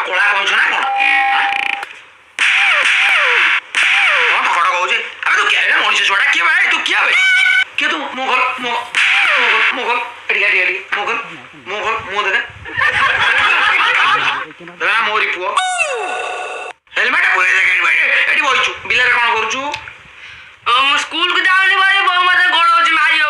କଳା କଇଁଛ ନା କଣ? କଣ ଠକଠକ ହଉଛି? ଆବେ ତୁ କିଏ? ମଣିଷ ଛୁଆଟା କିଏ ଭାଇ? ତୁ କିଏ ବେ? କିଏ ତୁ? ମୁହଁ ଖୋଲ, ମୁହଁ ଖୋଲ, ମୁହଁ ଖୋଲ। ଏଠି ଏଠି ଏଠି, ମୁହଁ ଖୋଲ, ମୁହଁ ଖୋଲ, ମୁହଁ ଦେଖା ଦେଖା। ମୋରି ପୁଅ, ହେଲମେଟ ପୁରେଇ ଦେଖ। ଏଠି ବଇଛୁ, ବିଲରେ କଣ କରୁଛୁ? ମୁଁ ସ୍କୁଲକୁ ଯାଉନି ଭାଇ, ବୋଉ ମତେ ଗୋଡଉଛି, ମାରିବ